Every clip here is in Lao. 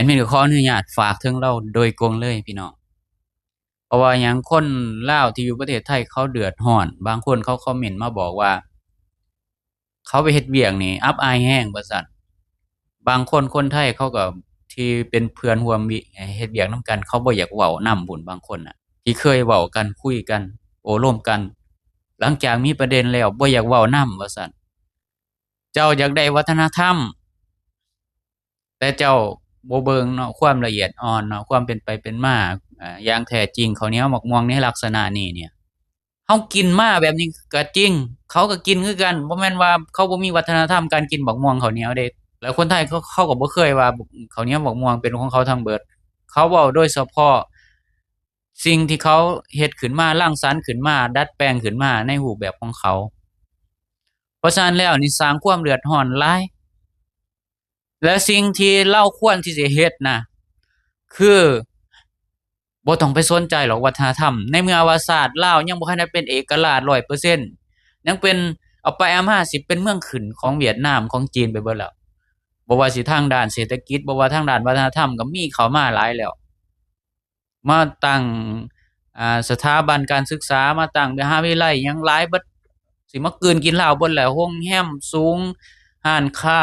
ດມິນກໍຂໍອະນຸຍາດຝາກເຖິງລາວໂດຍກົງເລີຍພີ່ນ້ອງ. ເພາະວ່າຫຍັງ ຄົນລາວທີ່ຢູ່ປະເທດໄທເຂົາເດືອດຮ້ອນ, ບາງຄົນເຂົາຄອມເມັນມາບອກວ່າ ເຂົາໄປເຮັດວຽກນີ້ອັບອາຍແຮງວ່າຊັ້ນ. ບາງຄົນ ຄົນໄທເຂົາກໍທີ່ເປັນເພື່ອນຮ່ວມວິ ເຮັດວຽກນຳກັນ ເຂົາບໍ່ຢາກເວົ້ານຳພຸ້ນ ບາງຄົນນະ ທີ່ເຄີຍເວົ້າກັນ ຄຸຍກັນ ໂອ້ລົມກັນ ຫຼັງຈາກມີປະເດັນແລ້ວບໍ່ຢາກເວົ້ານຳວ່າຊັ້ນ. ເຈົ້າຢາກໄດ້ວັດທະນະທຳ ແຕ່ເຈົ້າບໍ່ເບິ່ງເນາະ ຄວາມລະອຽດອ່ອນເນາະ ຄວາມເປັນໄປເປັນມາ ອາ ຢ່າງແທ້ຈິງ. ເຂົ້າໜຽວໝາກມ່ວງໃນລັກສະນະນີ້ເນຍ ເຮົາກິນມາແບບນີ້ກໍຈິງ ເຂົາກໍກິນຄືກັນ ບໍ່ແມ່ນວ່າເຂົາບໍ່ມີວັດທະນະທຳການກິນໝາກມ່ວງເຂົ້າໜຽວເດ້. ແລ້ວຄົນໄທເຂົາ ເຂົາກໍບໍ່ເຄີຍວ່າເຂົ້າໜຽວໝາກມ່ວງເປັນຂອງເຂົາທັງເບິດ. ເຂົາເວົ້າໂດຍສະເພາະສິ່ງທີ່ເຂົາເຮັດຂຶ້ນມາ ລັງສັນຂຶ້ນມາ ດັດແປງຂຶ້ນມາໃນຮູບແບບຂອງເຂົາ. ເພາະສະນັ້ນແລ້ວນີ້ ສ້າງຄວາມເດືອດຮ້ອນຫຼາຍ. ແລະ ສິ່ງທີ່ລາວຄວນທີ່ຊິເຮັດນະ ຄືບໍ່ຕ້ອງໄປສົນໃຈຫຼອກວັດທະນະທຳ ໃນເມື່ອວ່າຊາດລາວຍັງບໍ່ທັນໄດ້ເປັນເອກະລາດຮ້ອຍເປີເຊັນ ຍັງເປັນ ເອົາໄປເອົາມາຊິເປັນເມືອງຂຶ້ນຂອງຫວຽດນາມ ຂອງຈີນໄປເບິດແລ້ວ. ບໍ່ວ່າຊິທາງດ້ານເສດຖະກິດ ບໍ່ວ່າທາງດ້ານວັດທະນະທຳ ກໍມີເຂົ້າມາຫຼາຍແລ້ວ. ມາຕັ້ງ ອ່າ ສະຖາບັນການສຶກສາ ມາຕັ້ງມະຫາວິທະຍາໄລຫຍັງຫຼາຍເບິດ ຊິມາກືນກິນລາວເບິດແຫຼະ. ໂຮງແຮມສູງ ຮ້ານຄ້າ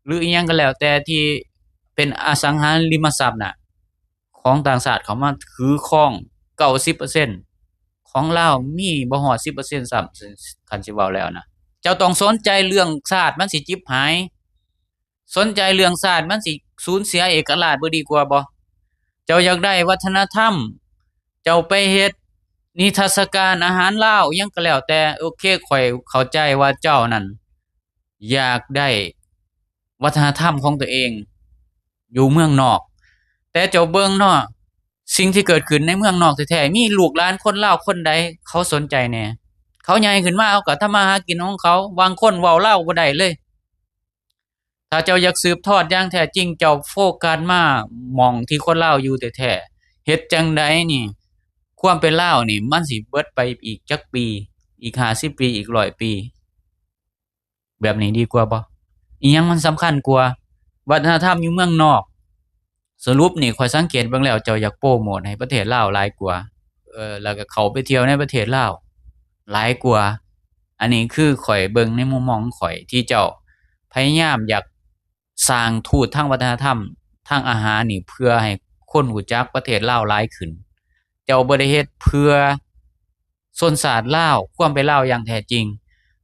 ຫຼື ອີ່ຫຍັງກໍແລ້ວແຕ່ທີ່ເປັນອະສັງຫາລິມະຊັບນະ ຂອງຕ່າງຊາດເຂົ້າມາຖືຄອງເກົ້າສິບເປີເຊັນ ຂອງລາວມີບໍ່ຮອດສິບເປີເຊັນຊ້ຳ ຄັນຊິເວົ້າແລ້ວນະ. ເຈົ້າຕ້ອງສົນໃຈເລື່ອງຊາດມັນຊິຈິບຫາຍ ສົນໃຈເລື່ອງຊາດມັນຊິສູນເສຍເອກະລາດບໍ່ດີກວ່າບໍ່? ເຈົ້າຢາກໄດ້ວັດທະນະທຳ ເຈົ້າໄປເຮັດນິທັດສະການອາຫານລາວ ຫຍັງກໍແລ້ວແຕ່ ໂອເຄ ຂ້ອຍເຂົ້າໃຈວ່າເຈົ້ານັ້ນຢາກໄດ້ວັດທະນະທຳຂອງຕົວເອງຢູ່ເມືອງນອກ ແຕ່ເຈົ້າເບິ່ງເນາະ ສິ່ງທີ່ເກີດຂຶ້ນໃນເມືອງນອກແທ້ໆ ມີລູກຫຼານຄົນລາວຄົນໃດເຂົາສົນໃຈແດ່? ເຂົາໃຫຍ່ຂຶ້ນມາ ເຂົາກໍທຳມາຫາກິນຂອງເຂົາ ບາງຄົນເວົ້າລາວບໍ່ໄດ້ເລີຍ. ຖ້າເຈົ້າຢາກສືບທອດຢ່າງແທ້ຈິງ ເຈົ້າໂຟກັສມາໝ່ອງທີ່ຄົນລາວຢູ່ແທ້ໆ ເຮັດຈັ່ງໃດນີ້ ຄວາມເປັນລາວນີ້ມັນຊິເບິດໄປອີກຈັກປີ? ອີກຫ້າສິບປີ? ອີກຮ້ອຍປີ? ແບບນີ້ດີກວ່າບໍ່? ອີ່ຫຍັງມັນສຳຄັນກວ່າ? ວັດທະນະທຳຢູ່ເມືອງນອກ ສະຫຼຸບນີ້ ຂ້ອຍສັງເກດເບິ່ງແລ້ວ ເຈົ້າຢາກໂປຣໂມດໃຫ້ປະເທດລາວຫຼາຍກວ່າ ເອີ ແລ້ວກໍເຂົ້າໄປທ່ຽວໃນປະເທດລາວຫຼາຍກວ່າ. ອັນນີ້ຄືຂ້ອຍເບິ່ງໃນມຸມມອງຂອງຂ້ອຍ ທີ່ເຈົ້າພະຍາຍາມຢາກສ້າງທູດທາງວັດທະນະທຳ ທາງອາຫານນີ້ ເພື່ອໃຫ້ຄົນຮູ້ຈັກປະເທດລາວຫຼາຍຂຶ້ນ. ເຈົ້າບໍ່ໄດ້ເຮັດເພື່ອ ຊົນຊາດລາວ ຄວາມເປັນລາວຢ່າງແທ້ຈິງ.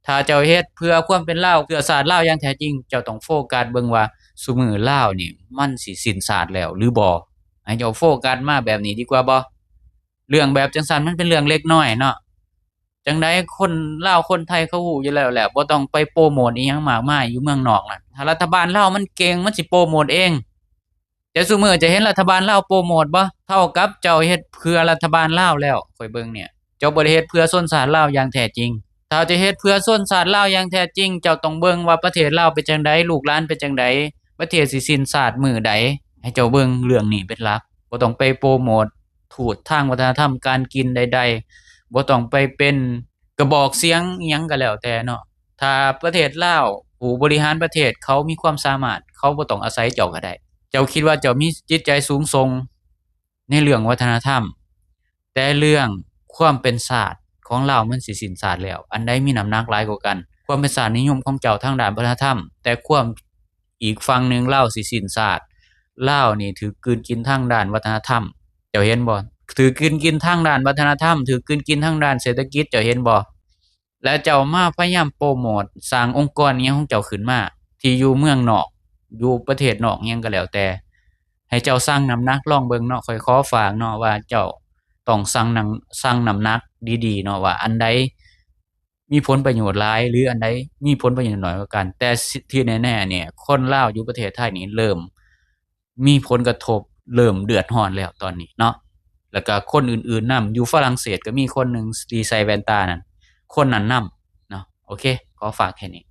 ຖ້າເຈົ້າເຮັດເພື່ອຄວາມເປັນລາວ ເພື່ອຊາດລາວຢ່າງແທ້ຈິງ ເຈົ້າຕ້ອງໂຟກັສເບິ່ງວ່າ ຊຸມື້ລາວນີ້ມັນຊິສິ້ນຊາດແລ້ວຫຼືບໍ່? ໃຫ້ເຈົ້າໂຟກັສມາແບບນີ້ດີກວ່າບໍ່? ເລື່ອງແບບຈັ່ງຊັ້ນມັນເປັນເລື່ອງເລັກນ້ອຍເນາະ. ຈັ່ງໃດຄົນລາວຄົນໄທເຂົາຮູ້ຢູ່ແລ້ວແຫຼະ ບໍ່ຕ້ອງໄປໂປຣໂມດອີ່ຫຍັງມາກມາຍຢູ່ເມືອງນອກນະ. ຖ້າລັດຖະບານລາວມັນເກັ່ງ ມັນຊິໂປຣໂມດເອງ. ແຕ່ຊຸມື້ຈະເຫັນລັດຖະບານລາວໂປຣໂມດບໍ່? ເທົ່າກັບເຈົ້າເຮັດເພື່ອລັດຖະບານລາວແລ້ວ ຂ້ອຍເບິ່ງນີ້ ເຈົ້າບໍ່ໄດ້ເຮັດເພື່ອຊົນຊາດລາວຢ່າງແທ້ຈິງ. ຖ້າຈະເຮັດເພື່ອຊົນຊາດລາວຢ່າງແທ້ຈິງ ເຈົ້າຕ້ອງເບິ່ງວ່າປະເທດລາວເປັນຈັ່ງໃດ ລູກຫຼານເປັນຈັ່ງໃດ ປະເທດຊິສິ້ນຊາດມື້ໃດ ໃຫ້ເຈົ້າເບິ່ງເລື່ອງນີ້ເປັນຫຼັກ. ບໍ່ຕ້ອງໄປໂປຣໂມດທູດທາງວັດທະນະທຳການກິນໃດໆ ບໍ່ຕ້ອງໄປເປັນ ກະບອກສຽງອີ່ຫຍັງກໍແລ້ວແຕ່ເນາະ. ຖ້າປະເທດລາວ ຜູ້ບໍລິຫານປະເທດເຂົາມີຄວາມສາມາດ ເຂົາບໍ່ຕ້ອງອາໄສເຈົ້າກໍໄດ້. ເຈົ້າຄິດວ່າເຈົ້າມີຈິດໃຈສູງສົ່ງໃນເລື່ອງວັດທະນະທຳ ແຕ່ເລື່ອງຄວາມເປັນຊາດຂອງລາວມັນຊິສິ້ນຊາດແລ້ວ. ອັນໃດມີນ້ຳໜັກຫຼາຍກວ່າກັນ? ຄວາມເປັນຊາດນິຍົມຂອງເຈົ້າທາງດ້ານວັດທະນະທຳ ແຕ່ຄວາມ ອີກຝັ່ງໜຶ່ງລາວຊິສິ້ນຊາດ, ລາວນີ້ຖືກກືນກິນທາງດ້ານວັດທະນະທຳ, ເຈົ້າເຫັນບໍ່? ຖືກກືນກິນທາງດ້ານວັດທະນະທຳ, ຖືກກືນກິນທາງດ້ານເສດຖະກິດ, ເຈົ້າເຫັນບໍ່? ແລະເຈົ້າມາພະຍາຍາມໂປຣໂມດສ້າງອົງກອນອີ່ຫຍັງຂອງເຈົ້າຂຶ້ນມາ ທີ່ຢູ່ເມືອງນອກ, ຢູ່ປະເທດນອກຫຍັງກໍແລ້ວແຕ່, ໃຫ້ເຈົ້າຊັ່ງນ້ຳໜັກລອງເບິ່ງເນາະ, ຂ້ອຍຂໍຝາກເນາະວ່າເຈົ້າຕ້ອງຊັ່ງນ້ຳ, ຊັ່ງນ້ຳໜັກດີໆເນາະ ວ່າອັນໃດ ມີຜົນປະໂຫຍດຫຼາຍ ຫຼື ອັນໃດມີຜົນປະໂຫຍດໜ້ອຍກວ່າກັນ. ແຕ່ທີ່ແນ່ໆນີ້ ຄົນລາວຢູ່ປະເທດໄທນີ້ເລີ່ມມີຜົນກະທົບ, ເລີ່ມເດືອດຮ້ອນແລ້ວຕອນນີ້ເນາະ. ແລ້ວກະຄົນອື່ນໆນຳ, ຢູ່ຝຣັ່ງເສດກໍມີຄົນໜຶ່ງທີ່ໃສ່ແວ່ນຕານັ້ນ, ຄົນນັ້ນນຳເນາະ. ໂອເຄ, ຂໍຝາກແຄ່ນີ້.